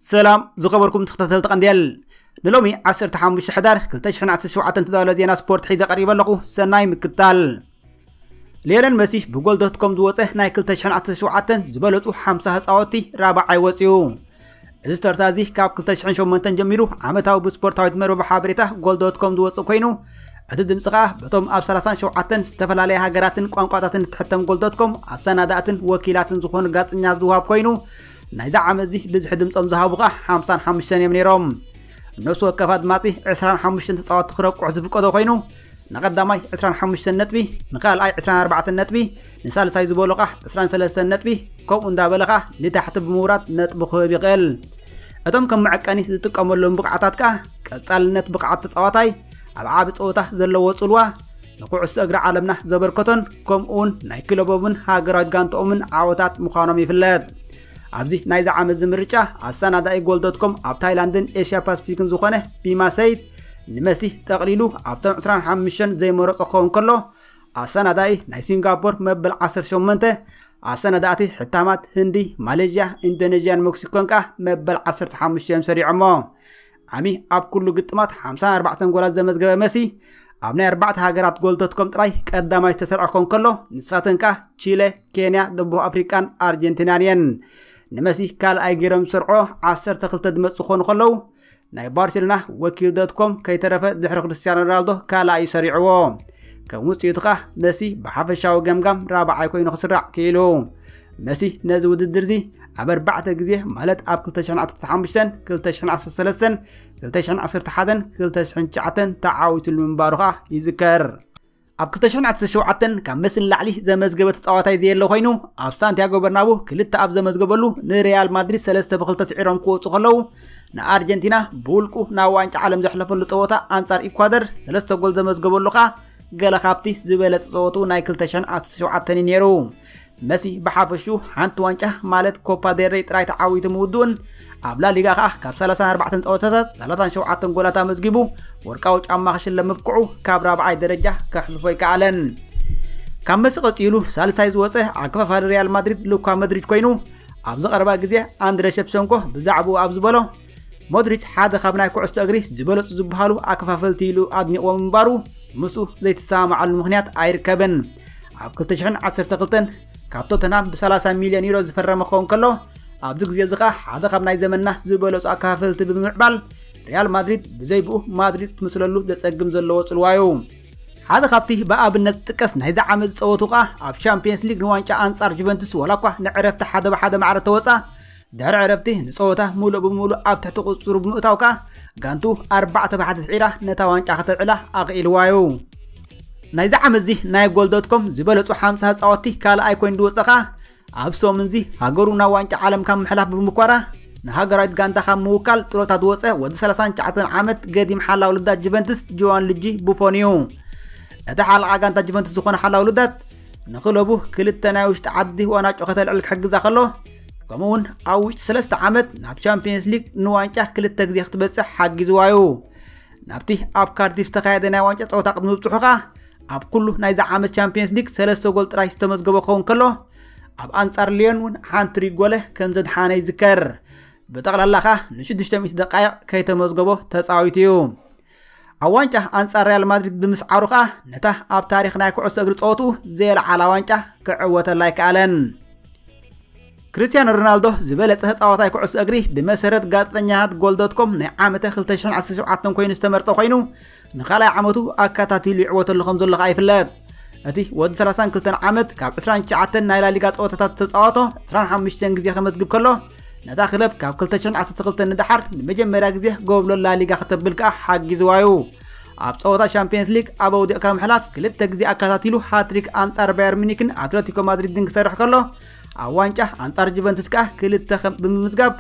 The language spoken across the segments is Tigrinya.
ሰላም ዝኸበርኩም ተኸታተልቲ ቀንዴል፣ ንሎሚ ዓሰርተ ሓሙሽተ ሕዳር ክልተ ሽሕን ዓሰርተ ሸውዓተን ተዳሎ ዜና ስፖርት ሒዘ ቀሪበ ኣለኹ። ሰናይ ምክታል። ሊዮነል መሲ ብጎል ዶት ኮም ዝወፀ ናይ ክልተ ሽሕን ዓሰርተ ሸውዓተን ዝበለፁ ሓምሳ ተፃወትቲ ራብዓይ ወፅዩ። እዚ ተርታ እዚ ካብ ክልተ ሽሕን ሸሞንተን ጀሚሩ ዓመታዊ ብስፖርታዊት መርበብ ሓበሬታ ጎል ዶት ኮም ዝወፅእ ኮይኑ፣ እቲ ድምፂ ከዓ በቶም ኣብ ሰላሳን ሸውዓተን ዝተፈላለያ ሃገራትን ቋንቋታትን እትሕተም ጎል ዶት ኮም ኣሰናዳእትን ወኪላትን ዝኾኑ ጋፅኛ ዝወሃብ ኮይኑ፣ ናይዚ ዓመት እዚ ብዝሒ ድምፆም ዝሃቡ ከዓ ሓምሳን ሓሙሽተን እዮም ነይሮም። ነፍሲ ወከፍ ኣድማፂ ዕስራን ሓሙሽተን ተፃወትቲ ክረቁሕ ዝፍቀዶ ኮይኑ፣ ንቐዳማይ ዕስራን ሓሙሽተን ነጥቢ፣ ንኻልኣይ ዕስራን ኣርባዕተን ነጥቢ፣ ንሳልሳይ ዝበሎ ከዓ ዕስራን ሰለስተን ነጥቢ፣ ከምኡ እንዳበለ ከዓ ንታሕቲ ብምውራድ ነጥቢ ክህብ ይኽእል። እቶም ከም መዐቀኒ ዝጥቀመሎም ብቕዓታት ከዓ ቀፃልነት ብቕዓት ተፃዋታይ፣ ኣብ ዓቢ ፀወታ ዘለዎ ፅልዋ፣ ንኩዕሶ እግሪ ዓለምና ዘበርከቶን ከምኡውን ናይ ክለቦምን ሃገራዊት ጋንታኦምን ዓወታት ምዃኖም ይፍለጥ። ኣብዚ ናይዚ ዓመት እዚ ምርጫ ኣሰናዳኢ ጎል ዶት ኮም ኣብ ታይላንድን ኤሽያ ፓሲፊክን ዝኾነ ቢማ ሰይድ ንመሲ ጠቕሊሉ ኣብቶም ዕስራን ሓሙሽተን ዘይመረጾ ክኸውን ከሎ፣ ኣሰናዳኢ ናይ ሲንጋፖር መበል ዓሰርተ ሸሞንተ፣ ኣሰናዳእቲ ሕታማት ህንዲ፣ ማሌዥያ፣ ኢንዶኔዥያን ሜክሲኮን ከኣ መበል ዓሰርተ ሓሙሽተ እዮም ሰሪዖሞ። ዓሚ ኣብ ኩሉ ግጥማት ሓምሳን ኣርባዕተን ጎላት ዘመዝገበ መሲ፣ ኣብ ናይ ኣርባዕተ ሃገራት ጎል ዶት ኮም ጥራይ ቀዳማይ ዝተሰርዖ ክኸውን ከሎ፣ ንሳተን ከኣ ቺለ፣ ኬንያ፣ ደቡብ ኣፍሪቃን ኣርጀንቲናን እየን። ንመሲ ካልኣይ ገይሮም ዝሰርዖ ዓሰርተ ክልተ ዝመጽኡ ክኾኑ ከለዉ፣ ናይ ባርሴሎና ወኪል ዶት ኮም ከይተረፈ ድሕሪ ክርስቲያኖ ሮናልዶ ካልኣይ እዩ ሰሪዕዎ። ከም ውጽኢቱ ከኣ መሲ ብሓፈሻዊ ገምጋም ራብዓይ ኮይኑ ክስራዕ ክኢሉ። መሲ ነዚ ውድድር እዚ ኣብ ኣርባዕተ ግዜ፣ ማለት ኣብ ክልተ ሽሕን ዓሰርተ ሓሙሽተን፣ ክልተ ሽሕን ዓሰርተ ሰለስተን፣ ክልተ ሽሕን ዓሰርተ ሓደን ክልተ ሽሕን ትሽዓተን ተዓዊቱሉ ምንባሩ ከኣ ይዝከር። ኣብ ክልተ ሽሕን ዓሰርተ ሸውዓተን ካብ መሲ ንላዕሊ ዘመዝገበ ተጻዋታይ ዘየለ ኮይኑ፣ ኣብ ሳንቲያጎ በርናቡ ክልተ ኣብ ዘመዝገበሉ ንሪያል ማድሪድ ሰለስተ ብክልተ ስዒሮም ክወጹ ከለዉ፣ ንኣርጀንቲና ብውልቁ ናብ ዋንጫ ዓለም ዘሕለፈሉ ጸወታ ኣንጻር ኢኳደር ሰለስተ ጎል ዘመዝገበሉ ከኣ ገለ ካብቲ ዝበለጸ ጸወትኡ ናይ ክልተ ሽሕን ዓሰርተ ሸውዓተን እዩ ነይሩ። መሲ ብሓፈሹ ሓንቲ ዋንጫ ማለት ኮፓ ዴል ሬይ ጥራይ ተዓዊቱ ምውድኡን ኣብ ላሊጋ ከኣ ካብ ሰላሳን ኣርባዕተን ጸወታታት ሰላሳን ሸውዓተን ጎላት ኣመዝጊቡ ወርቃዊ ጫማ ክሽለም ምብቅዑ ካብ ራብዓይ ደረጃ ከሕልፎ ኣይከኣለን። ካብ መሲ ቀጺሉ ሳልሳይ ዝወጸ ኣከፋፋሊ ሪያል ማድሪድ ሉካ ሞድሪች ኮይኑ፣ ኣብዚ ቀረባ ግዜ ኣንድረ ሸፍሸንኮ ብዛዕባኡ ኣብ ዝበሎ፣ ሞድሪች ሓደ ካብ ናይ ኩዕሶ እግሪ ዝበለጹ ዝበሃሉ ኣከፋፈልቲ ኢሉ ኣድኒቕዎ ምንባሩ ምስኡ ዘይተሰማማዓሉ ምኽንያት ኣይርከብን። ኣብ ክልተ ሽሕን ዓሰርተ ክልተን ካብ ቶተንሃም ብሰላሳ ሚልዮን ዩሮ ዝፈረመ ክኸውን ከሎ፣ ኣብዚ ግዜ እዚ ኸኣ ሓደ ካብ ናይ ዘመንና ዝበለጹ ኣከፋፈልቲ ብምምዕባል ሪያል ማድሪድ ብዘይ ብኡ ማድሪድ ትመስለሉ ዘጸግም ዘለዎ ጽልዋ እዩ። ሓደ ካብቲ ብኣብነት ዝጥቀስ ናይዚ ዓመት ዝጸወቱ ኸኣ ኣብ ቻምፒየንስ ሊግ ንዋንጫ ኣንጻር ጁቨንቱስ ዋላ እኳ ንዕረፍቲ ሓደ ብሓደ ማዕረ ተወጻ፣ ድሕሪ ዕረፍቲ ንጸወታ ሙሉእ ብሙሉእ ኣብ ትሕቲ ቁጽጽሩ ብምእታው ከኣ ጋንቱ ኣርባዕተ ብሓደ ስዒራ ነታ ዋንጫ ከተልዕላ ኣኽኢልዋ እዩ። ናይዚ ዓመት እዚ ናይ ጎል ዶት ኮም ዝበለጹ ሓምሳ ተጻወትቲ ካልኣይ ኮይኑ ዝወጸ ከኣ ኣብ ሰሙን እዚ ሃገሩ ናብ ዋንጫ ዓለም ካብ ምሕላፍ ብምኳራ ንሃገራዊት ጋንታ ካብ ምውካል ጥሮታ ዝወጸ ወዲ ሰላሳን ትሽዓተን ዓመት ገዲም ሓላው ልዳት ጁቨንቱስ ጆዋን ሉጂ ቡፎን እዩ። እቲ ሓለቓ ጋንታ ጁቨንቱስ ዝኾነ ሓላው ልዳት ንክለቡ ክልተ ናይ ውሽጢ ዓዲ ዋናጮ ከተልዕል ክሕግዛ ከሎ፣ ከምኡ እውን ኣብ ውሽጢ ሰለስተ ዓመት ናብ ቻምፒየንስ ሊግ ንዋንጫ ክልተ ግዜ ክትበጽሕ ሓጊዝዋ እዩ። ናብቲ ኣብ ካርዲፍ ዝተኻየደ ናይ ዋንጫ ጸወታ ቅድሚ ምብጽሑ ከኣ ኣብ ኩሉ ናይዚ ዓመት ቻምፒየንስ ሊግ ሰለስተ ጎል ጥራይ ዝተመዝገበ ክኸውን ከሎ፣ ኣብ ኣንጻር ሊዮን እውን ሓንቲ ሪጎለ ከም ዘድሓነ ይዝከር። ብጠቕላላ ከኣ ንሽዱሽተ ሚእቲ ደቃይቕ ከይተመዝገቦ ተጻዊቱ እዩ። ኣብ ዋንጫ ኣንጻር ሪያል ማድሪድ ብምስዓሩ ከኣ ነታ ኣብ ታሪኽ ናይ ኩዕሶ እግሪ ጸወትኡ ዘየለዓላ ዋንጫ ክዕወተላ ኣይከኣለን። ክርስቲያኖ ሮናልዶ ዝበለጸ ተጻዋታይ ኩዕሶ እግሪ ብመሰረት ጋዜጠኛታት ጎል ዶት ኮም ናይ ዓመተ ክልተ ሽሕን ዓሰርተ ሸውዓተን ኮይኑ ዝተመርጸ ኮይኑ፣ ንኻልኣይ ዓመቱ ኣከታቲሉ ይዕወተሉ ከም ዘሎ ከኣ ይፍለጥ። እቲ ወዲ ሰላሳን ክልተን ዓመት ካብ ዕስራን ትሽዓተን ናይ ላሊጋ ጸወታታት ዝተጻወቶ ዕስራን ሓሙሽተን ግዜ ከመዝግብ ከሎ፣ ነታ ክለብ ካብ ክልተ ሽሕን ዓሰርተ ክልተን ንደሓር ንመጀመርያ ግዜ ጎብሎ ላሊጋ ከተብል ከኣ ሓጊዝዋ እዩ። ኣብ ጸወታ ሻምፒየንስ ሊግ ኣብ ኣውዲቕካ ምሕላፍ ክልተ ግዜ ኣከታቲሉ ሃትሪክ ኣንጻር ባየር ሚኒክን ኣትለቲኮ ማድሪድን ክሰርሕ ከሎ፣ ኣብ ዋንጫ ኣንጻር ጁቨንቱስ ከኣ ክልተ ከም ብምምዝጋብ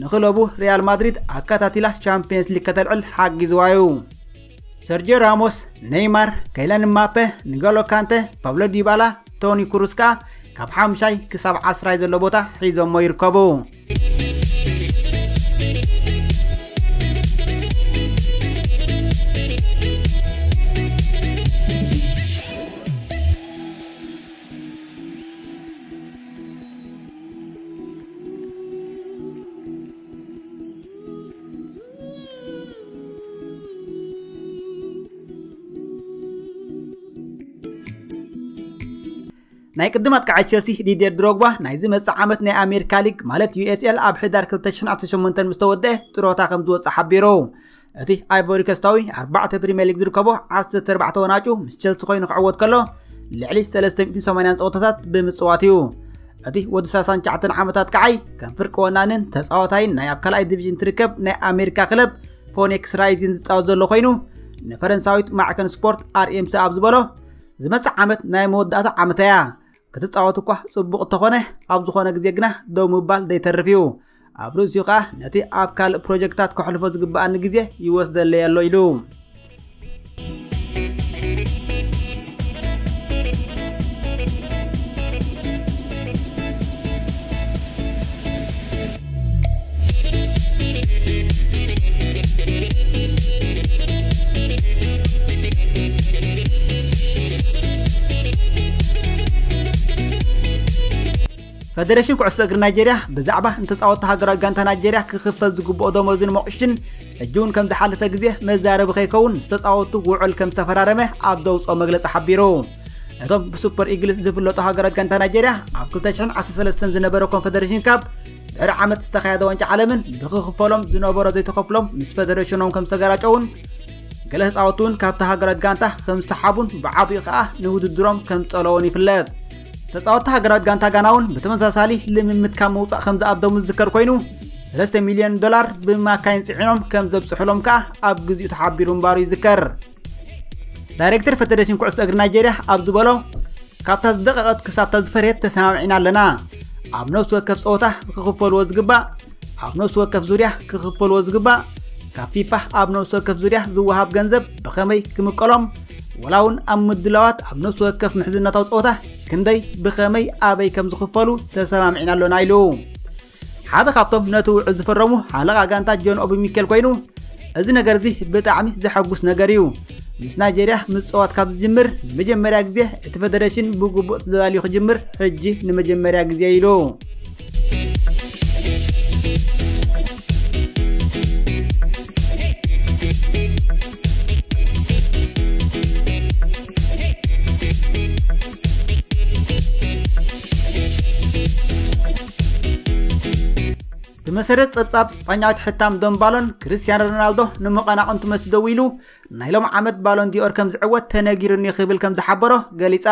ንክለቡ ሪያል ማድሪድ ኣከታቲላ ቻምፒየንስ ሊግ ከተልዕል ሓጊዝዋ እዩ። ሰርጂዮ ራሞስ፣ ኔይማር፣ ከይላን ምባፔ፣ ንጎሎ ካንተ፣ ፓብሎ ዲባላ፣ ቶኒ ክሩስ ከኣ ካብ ሓምሻይ ክሳብ ዓስራይ ዘሎ ቦታ ሒዞሞ ይርከቡ። ናይ ቅድም ኣጥቃዓይ ቸልሲ ዲድየር ድሮግባ ናይዚ መጽእ ዓመት ናይ ኣሜሪካ ሊግ ማለት ዩ ኤስ ኤል ኣብ ሕዳር ክልተ ሽሕን ዓሰርተ ሸሞንተን ምስ ተወደአ ጥሮታ ከም ዝወጽእ ሓቢሩ። እቲ ኣይቮሪ ኮስታዊ ኣርባዕተ ፕሪምየር ሊግ ዝርከቦ ዓሰርተ ኣርባዕተ ወናጩ ምስ ቸልሲ ኮይኑ ክዕወት ከሎ ልዕሊ ሰለስተ ሚእቲ ሰማንያን ጸወታታት ብምጽዋት እዩ። እቲ ወዲ ሰላሳን ትሽዓተን ዓመታት ከዓይ ከም ፍርቂ ወናንን ተጻዋታይን ናይ ኣብ ካልኣይ ዲቪዥን ትርከብ ናይ ኣሜሪካ ክለብ ፎኔክስ ራይዚን ዝጻወት ዘሎ ኮይኑ ንፈረንሳዊት ማዕከን ስፖርት ኣር ኤም ሲ ኣብ ዝበሎ ዝመጽእ ዓመት ናይ መወዳእታ ዓመት እያ። ክትጻወት እኳ ጽቡቕ እንተኾነ ኣብ ዝኾነ ግዜ ግና ደው ምባል ዘይተርፍ እዩ። ኣብ ርእሲኡ ከኣ ነቲ ኣብ ካልእ ፕሮጀክታት ከሕልፎ ዝግብኣኒ ግዜ ይወስደለይ ኣሎ ኢሉ። ፈደሬሽን ኩዕሶ እግሪ ናይጄርያ ብዛዕባ ንተጻወትቲ ሃገራዊ ጋንታ ናይጄርያ ክኽፈል ዝግብኦ ደሞዝን ሞቕሽን ሕጂ እውን ከም ዝሓለፈ ግዜ መዛረቢ ከይከውን ዝተጻወቱ ውዕል ከም ዝተፈራረመ ኣብ ዘውፅኦ መግለፂ ሓቢሩ። እቶም ብሱፐር ኢግልስ ዝፍለጡ ሃገራት ጋንታ ናይጄርያ ኣብ ክልተ ሽሕን ዓሰርተ ሰለስተን ዝነበረ ኮንፈደሬሽን ካፕ ድሕሪ ዓመት ዝተኻየደ ዋንጫ ዓለምን ብክኽፈሎም ዝነበሮ ዘይተኸፍሎም ምስ ፈደሬሽኖም ከም ዝተገራጨውን ገለ ተጻወትቲ እውን ካብቲ ሃገራት ጋንታ ከም ዝሰሓቡን ብዓቢኡ ከኣ ንውድድሮም ከም ዝጸለዎን ይፍለጥ። ተጻወትቲ ሃገራት ጋንታ ጋና እውን ብተመሳሳሊ ልምምድ ካብ ምውጻእ ከም ዝኣደሙ ዝዝከር ኮይኑ ሰለስተ ሚልዮን ዶላር ብማካይን ጽዒኖም ከም ዘብጽሑሎም ከኣ ኣብ ግዜኡ ተሓቢሩ ምንባሩ ይዝከር። ዳይሬክተር ፈደሬሽን ኩዕሶ እግሪ ናይጄርያ ኣብ ዝበሎ ካብታ ዝደቀቐት ክሳብታ ዝፈርየት ተሰማሚዕና ኣለና። ኣብ ነፍሲ ወከፍ ጸወታ ክኽፈልዎ ዝግባእ ኣብ ነፍሲ ወከፍ ዙርያ ክኽፈልዎ ዝግባእ ካብ ፊፋ ኣብ ነፍሲ ወከፍ ዙርያ ዝወሃብ ገንዘብ ብኸመይ ክምቀሎም ወላ እውን ኣብ ምድላዋት ኣብ ነፍሲ ወከፍ ምሕዝነታዊ ጸወታ ክንደይ ብኸመይ ኣበይ ከም ዝኽፈሉ ተሰማሚዕና ኣሎና ኢሉ። ሓደ ካብቶም ነቲ ውዕል ዝፈረሙ ሓለቓ ጋንታ ጆን ኦቢ ሚኬል ኮይኑ እዚ ነገር እዚ ብጣዕሚ ዘሐጉስ ነገር እዩ። ምስ ናይጄርያ ምጽዋት ካብ ዝጅምር ንመጀመርያ ግዜ እቲ ፈደሬሽን ብግቡእ ተደላልዩ ክጅምር ሕጂ ንመጀመርያ ግዜ ኢሉ። ብመሰረት ጸብጻብ ስጳኛዊት ሕታም ዶን ባሎን ክርስቲያኖ ሮናልዶ ንመቐናቕንቱ መሲ ደዊሉ ናይ ሎም ዓመት ባሎን ዲኦር ከም ዝዕወት ተነጊሩኒ ክብል ከም ዝሓበሮ ገሊጻ።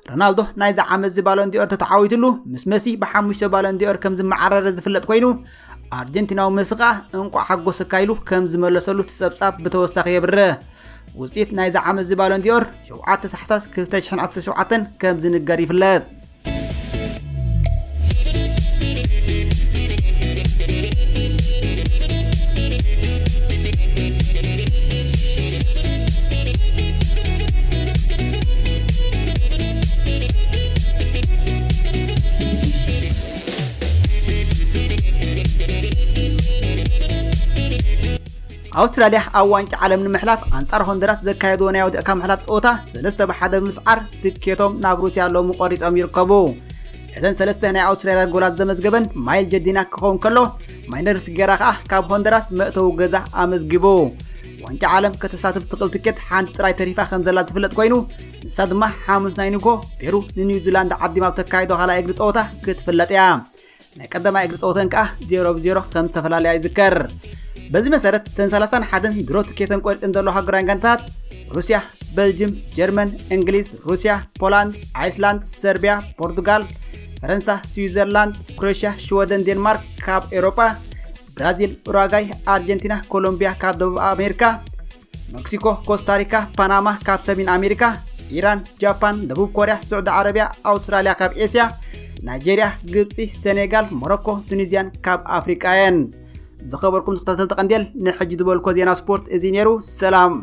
ሮናልዶ ናይዚ ዓመት እዚ ባሎን ዲኦር ተተዓዊትሉ ምስ መሲ ብሓሙሽተ ባሎን ዲኦር ከም ዝመዓረረ ዝፍለጥ ኮይኑ ኣርጀንቲናዊ መሲ ከኣ እንቋዕ ሓጎሰካ ኢሉ ከም ዝመለሰሉ እቲ ጸብጻብ ብተወሳኺ የብርህ። ውጽኢት ናይዚ ዓመት እዚ ባሎን ዲኦር ሸውዓተ ታሕሳስ ክልተ ሽሕን ዓሰርተ ሸውዓተን ከም ዝንገር ይፍለጥ። ኣውስትራልያ ኣብ ዋንጫ ዓለም ንምሕላፍ ኣንጻር ሆንደራስ ዘካየድዎ ናይ ወዲቕካ ምሕላፍ ጸወታ ሰለስተ ብሓደ ብምስዓር ትኬቶም ናብ ሩስያ ሎሚ ቆሪጾም ይርከቡ። እተን ሰለስተ ናይ ኣውስትራልያ ጎላት ዘመዝገበን ማይል ጀዲና ክኸውን ከሎ ማይነር ፊጌራ ከኣ ካብ ሆንደራስ መእተዊ ገዛ ኣመዝጊቡ። ዋንጫ ዓለም ከተሳትፍ ትኽእል ትኬት ሓንቲ ጥራይ ተሪፋ ከም ዘላ ዝፍለጥ ኮይኑ ንሳ ድማ ሓሙስ ናይ ንጎ ፔሩ ንኒውዚላንድ ዓዲማ ኣብ ተካይዶ ካልኣይ እግሪ ጸወታ ክትፍለጥ እያ። ናይ ቀዳማይ እግሪ ጸወተን ከኣ ዜሮ ብዜሮ ከም ዝተፈላለያ ይዝከር። በዚ መሰረት እተን ሰላሳን ሓደን ድሮ ትኬተን ቆሪጸን ዘለዋ ሃገራውያን ጋንታታት ሩስያ፣ በልጅም፣ ጀርመን፣ እንግሊዝ፣ ሩስያ፣ ፖላንድ፣ ኣይስላንድ፣ ሰርቢያ፣ ፖርቱጋል፣ ፈረንሳ፣ ስዊዘርላንድ፣ ክሮኤሽያ፣ ሽወደን፣ ዴንማርክ ካብ ኤውሮጳ፣ ብራዚል፣ ኡራጋይ፣ ኣርጀንቲና፣ ኮሎምቢያ ካብ ደቡብ ኣሜሪካ፣ መክሲኮ፣ ኮስታሪካ፣ ፓናማ ካብ ሰሜን ኣሜሪካ፣ ኢራን፣ ጃፓን፣ ደቡብ ኮርያ፣ ስዑዲ ዓረብያ፣ ኣውስትራልያ ካብ ኤስያ፣ ናይጄርያ፣ ግብጺ፣ ሴኔጋል፣ ሞሮኮ፣ ቱኒዝያን ካብ ኣፍሪቃ እየን። ዝኸበርኩም ተኸታተልቲ ቀንዴል ንሕጂ ዝበልኮ ዜና ስፖርት እዚ ነይሩ። ሰላም።